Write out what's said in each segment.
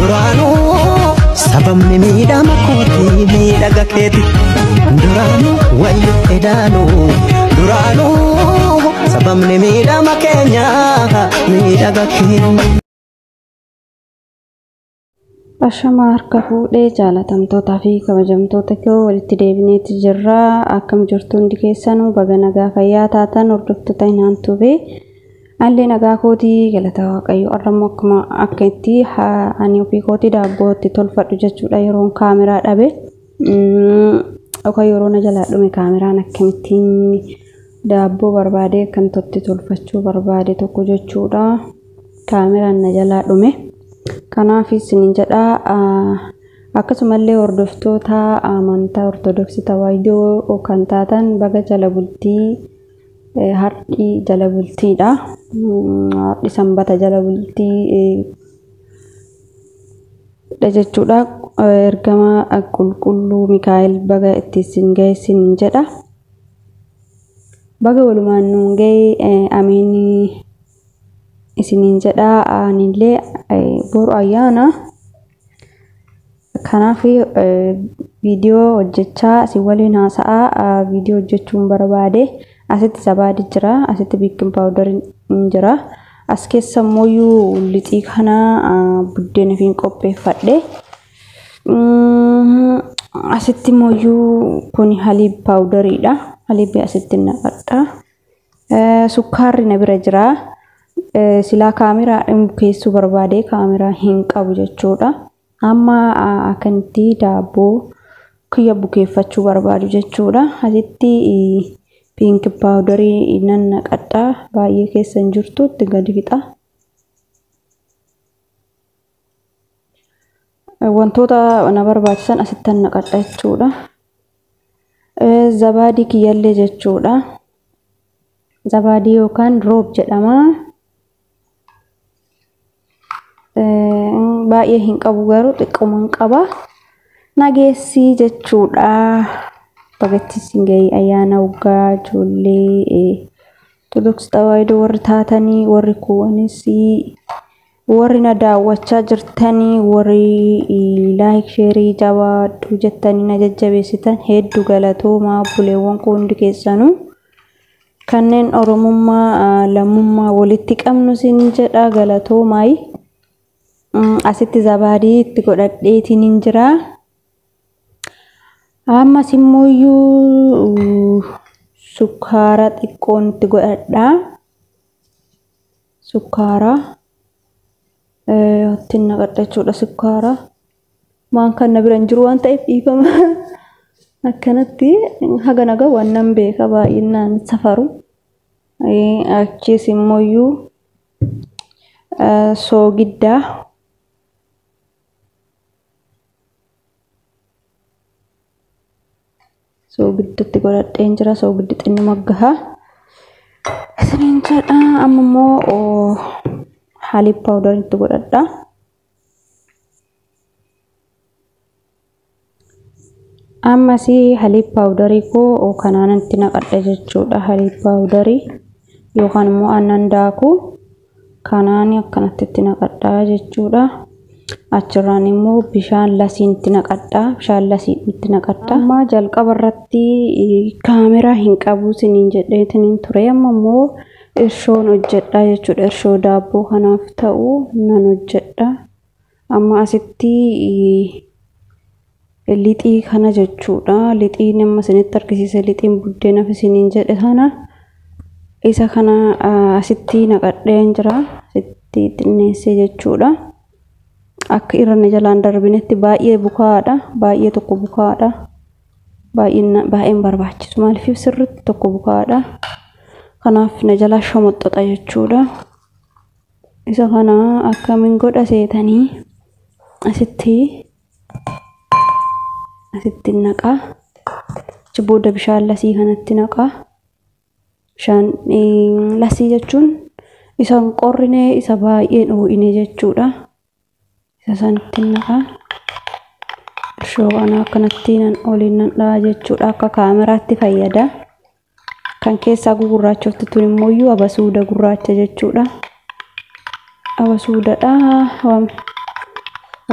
Duraanuu sababni miidhama kootii miidhaga keeti. Duraanuu wayyo edaanuu duraanuu sababni miidhama keenya miidhaga keenya. Ashamaa harka fuudhee jaalatamtootaa fi kabajamtoota koo walitti deebineeti jirra. Akkam jirtu hundi keessanuu baga nagaa fayyaa taatan hordoftoota hin haantube. Allee nagaa kootii galata Waaqayyo. Har'a akkuma akka itti ani ofii kootii daabboo itti tolfadhu jechuudha yeroon kaameraa dhabe. Yookaan yeroo na jalaa dhume kaameraan akkamittiin daabboo barbaade akkamitti tolfachuu barbaade tokko jechuudha. Kaameraan na jalaa dhume. Kanaaf isiniin jedha akkasumallee hordoftoota amantaa Ortodoksii Tawaahidoo kan taatan baga jala bultii har'i jala bultiidha. Har'i sanbata jala bultii dha jechuudha. Ergama qulqulluu Mikaa'el baga itti isin ga'e isiniin jedha. Baga walumaan nuun ga'e amiin isiniin jedha. Anillee boru ayyaana. Kanaaf viidiyoo hojjechaa isin waliin haasa'aa viidiyoo hojjechuun barbaade. Asitti zabaadi jira, asitti beekin paawudariin jira. As keessa immoo lixii kana buddeena ofiin qopheeffadhe. Asitti immoo kun haliib paawudariidha. Haliibii asitti naqadha. Sukkaarri na bira jira. Silaa kaameraa keessuu barbaade kaameraa hin qabu jechuudha. Amma akkanitti daabboo kiyya bukeeffachuu barbaadu jechuudha. Asitti pink paawudarii nan naqadha. Baay'ee keessa hin jirtu itti gadi fixa. Wantoota na barbaachisan asitti naqadha jechuudha. Zabaadii kiyyallee jechuudha. Zabaadii yookaan roob jedhama. Baay'ee hin qabu garuu xiqquma hin qaba. Nageessii jechuudha. Bagatti isin ga'e ayyaana waggaa ijoollee Ortodoksii Tawaahidoo warri taatanii warri kuuwanis warri na daawwachaa jirtanii warri laayik sheerii jabaadhu jettanii na jajjabeessitan hedduu galatoomaa obboleewwan koo hundi keessanuu. Kanneen Oromummaa lammummaa walitti qabnu isin jedha galatoomaa. Asitti zabaadii itti godhadheetiin hin jira. Ammas immoo sukkaara xiqqoon itti godhadha. Sukkaara itti naqadha jechuudha sukkaara. Waan kan na bira hin jiru waan ta'eef dhiifama. Akkanatti haga naga waan nan beeka baay'inaan safaru. Achis immoo soogiddaa. Soogiddutti godhadheen jira. Soogiddi xinnuma gaha. Isiniin jedha. Amma immoo haliib paawudarii itti godhadha. Ammas haliib paawudarii koo kanaan itti naqadha jechuudha. Haliib paawudarii yookaan immoo aannan daakuu kanaan akkanatti itti naqadha jechuudha. Achirraan immoo bishaan lasiin itti naqadha. Bishaan lasiin itti naqadha. Amma jalqaba irratti kaameraa hin qabu isiniin jedheetiin ture. Amma immoo irshoon hojjedha jechuudha. Irshoo daabboo kanaaf ta'u nan hojjedha. Amma asitti lixii kana jechuudha. Lixiin amma isinitti argisiise lixiin buddeenaaf isiniin jedhe kana isa kana asitti naqadheen jira. Asitti xinneessee jechuudha. Akka irra na jalaan darbinetti baay'ee bukaadha. Baay'ee tokko bukaadha. Baay'een barbaachisu. Maaliif sirriitti tokko bukaadha. Kanaaf na jalaa shomoxoxa jechuudha. Isa kana akkamiin godha seetanii asitti naqa. Achi booda bishaan lasii kanatti naqa. Bishaan lasii jechuun isa hin qorrine isa baay'ee ho'ine jechuudha. Isa sanatti naqa. Irshoo kana akkanatti nan oliin nan dha'a jechuudha. Akka kaameraatti fayyada. Kan keessaa gugurraachoftu tun immoo abasuuda gurraacha jechuudha. Abasuudadha.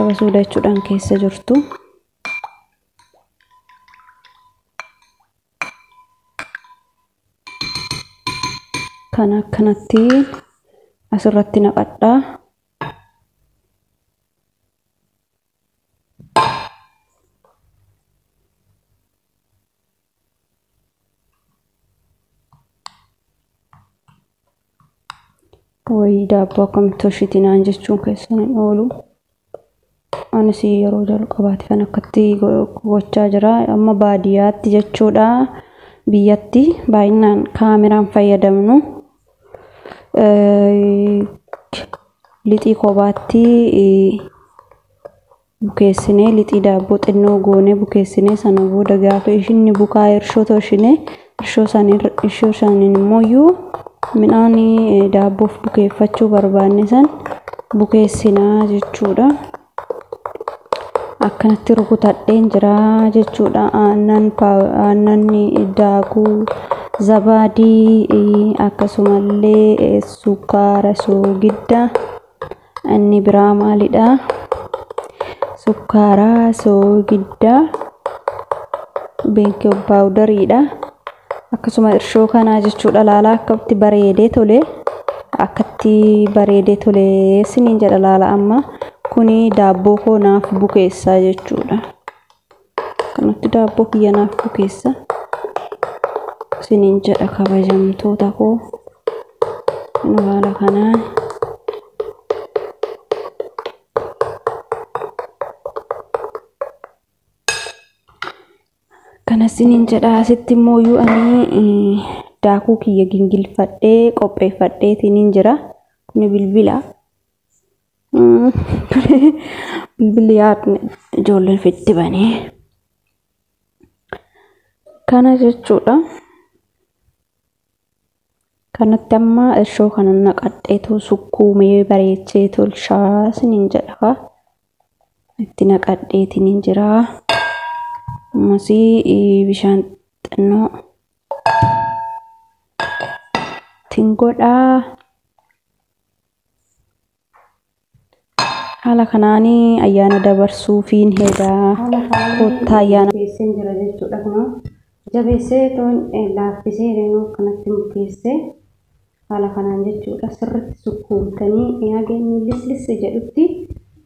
Abasuuda jechuudhaan keessa jirtu. Kana akkanatti asirratti naqadhaa. Wayii daabboo akkamitti hojjetinaan jechuun keessan hin oolu. Anis yeroo jalqabaati kan akkatti gochaa jira. Amma baadiyyaatti jechuudha. Biyyatti baay'inaan kaameraan fayyadamnu. Lixii kophaatti bukeessinee lixii daabboo xinnoo goonee bukeessinee sana booda gaafa ishinni bukaa irshoo tolchine irshoo saniin immoo midhaan daabboof bukeeffachuu barbaanne san bukeessinaa jechuudha. Akkanatti rukutadheen jira jechuudha. Aannan daakuu zabaadii akkasumallee sukkaara soogidda inni biraa maalidha? Sukkaara soogidda beeking paawudariidha. Akkasuma irshoo kanaa jechuudha. Laalaa akkatti bareedee tole akkatti bareedee tole siniin jedha laala amma kuni daabboo koo naaf bukeessa jechuudha. Kanatti daabboo kiyya naaf bukeessa siniin jedha kabajamtoota koo. Haala kanaan kana siniin jedha. Asitti immoo ani daakuu kiyya gingilfadhee qopheeffadheetiin jira. Kuni bilbila. Bilbilli yaadne ijoolleen fitti banee kana jechuudha. Kanatti amma irshoo kana naqadheetu sukkuumee bareechee tolchaa siniin jedha. Itti naqadheetiin jira. Ammas bishaan xinnoo ittiin godhaa. Haala kanaan ayyaana dabarsuufiin heedaa kottaa ayyaana geesseen jira jechuudha. Kunoo jabeessee toon laaffisee reenuu akkanatti bukeessee haala kanaan jechuudha. Sirriitti sukkuumtanii haga inni lislis jedhutti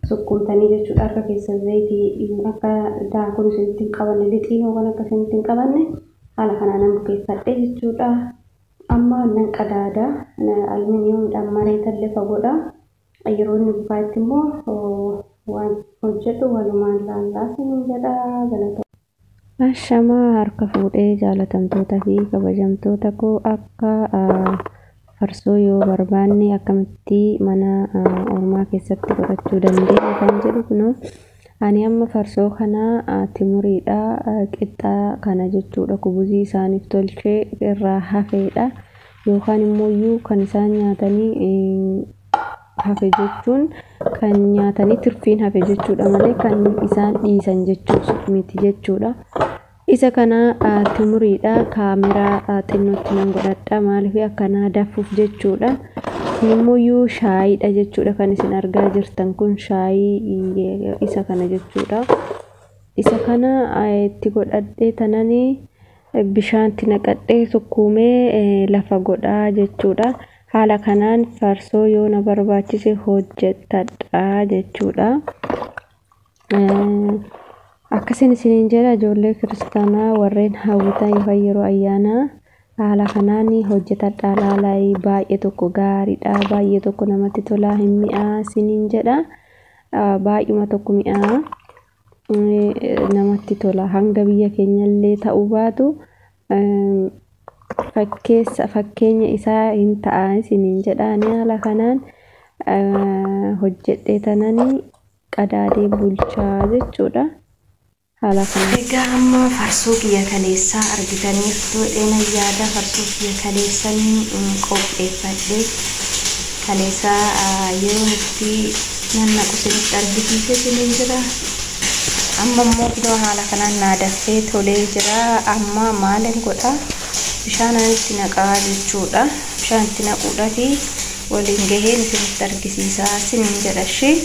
sukkuumtanii jechuudha. Harka keessa zayitii akka daakuun isinitti hin qabanne lixiin yookaan akka isinitti hin qabanne haala kanaan nan bukeeffadhe jechuudha. Amma nan qadaada aluminiyeemiidhaan mareetallee fagoodha. Yeroo inni bukaatti immoo waan hojjedhu walumaan laallaa siniin jedha galata. Ashamaa harka fuudhee jaalatamtoota fi kabajamtoota koo akka farsoo yoo barbaanne akkamitti mana ormaa keessatti godhachuu dandeenya kan jedhu kunoo ani amma farsoo kana timuriidha qixxaa kana jechuudha kubuzii isaaniif tolchee irraa hafeedha yookaan immoo kan isaan nyaatanii hafe jechuun kan nyaatanii tirfiin hafe jechuudha malee kan isaan dhiisan jechuu miti jechuudha. Isa kana timuriidha kaameraa xinnootti nan godhadha maaliif akkanaa daffuuf jechuudha. Kun immoo shaayiidha jechuudha kan isin argaa jirtan kun shaayii isa kana jechuudha. Isa kana itti godhadhee tananii bishaanti naqadhee sukkuumee lafa godhaa jechuudha. Haala kanaan farsoo yoo na barbaachise hojjetadha jechuudha. Akkasiin isiniin jedha ijoollee kiristaanaa warreen hawwitan yeroo ayyaanaa haala kanaan hojjetadha. Laalaa baay'ee tokko gaariidha. Baay'ee tokko namatti tolaa hin mi'aa isiniin jedha. Baay'uma tokko mi'aa namatti tola. Hanga biyya keenyallee ta'uu baatu fakkeenya isaa hin ta'a isiniin jedha. Ani haala kanaan hojjedhee tananii qadaadee bulchaa jechuudha. Haala kanaan. Egaa amma farsoo kiyya kaleessaa argitaniirtu dheena yaada farsoo kiyya kaleessan qopheeffadhe kaleessaa yeroo itti nan naqu isinitti argisiisee isiniin jira. Amma immoo kunoo haala kanaan naa danfee tolee jira. Amma maalin godha? Bishaan itti naqaa jechuudha. Bishaan itti naquudhaafi waliin gaheen isinitti argisiisaa isiniin jedha ishee.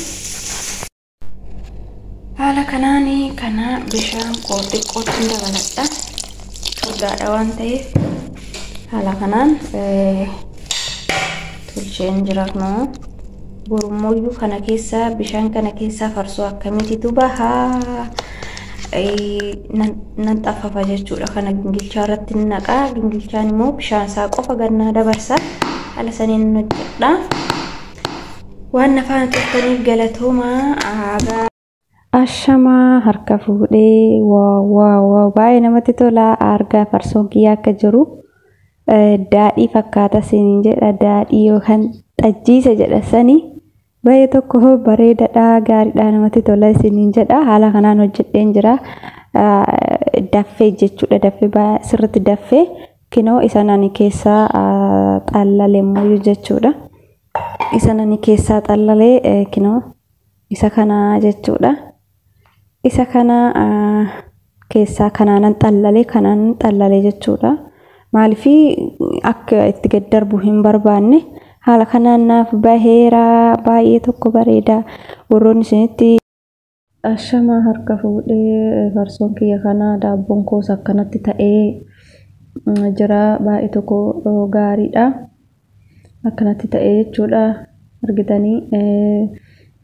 Haala kanaan kana bishaan koo xiqqootti dabaladha. Furdaadha waan ta'eef haala kanaan tolcheen jira kunoo. Borumooyyuu kana keessaa bishaan kana keessaa farsoo akkamiititu bahaa nan xaffafa jechuudha. Kana gingilchaa irratti naqaa. Gingilchaan immoo bishaan isaa qofa gannaa dabarsa. Haala saniin hojjedha. Waan na faana turtaniif galatoomaa. Ashamaa harka fuudhee, waa waa waa, baay'ee namatti tola. Argaa farsoon kiyya akka jiru daadhii fakkaata siniin jedha, daadhii yookaan xajjiisa jedha sanii baay'ee tokko bareedaadha, gaariidha, namatti tola isiniin jedha. Haala kanaan hojjedheen jira, daffee jechuudha, daffee sirriitti daffee kinoo isa nani keessaa xallalee immoo jechuudha, isa nani keessaa xallalee kinoo isa kana jechuudha. Isa kana keessaa kanaanan xallalee, kanaan xallalee jechuudha. Maaliif akka itti gad darbu hin barbaanne. Haala kanaan naaf baheera, baay'ee tokko bareeda. Warroonni isinitti. Ashamaa harka fuudhee, farsoon kiyya kana, daabboon koos akkanatti ta'ee jira, baay'ee tokko gaariidha. Akkanatti ta'ee jechuudha, argitanii.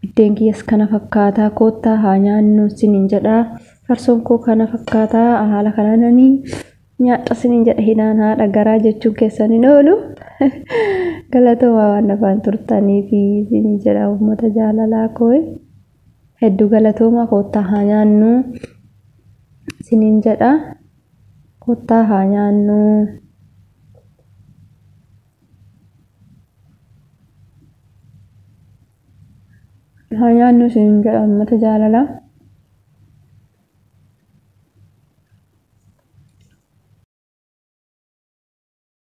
Biddeen kiyyas kana fakkaataa, koottaa haa nyaannu isiniin jedha. Farsoon koo kana fakkaataa, haala kanaan nyaadha isiniin jedha. Hinaan haadha garaa jechuun keessan hin oolu. Galatoomaa waan afaan turtaniif isiniin jedha, uummata jaalalaa koo. Hedduu galatoomaa, koottaa haa nyaannu isiniin jedha. Koottaa haa nyaannu. Haa nyaannu isiniin jedha, uummata jaalalaa.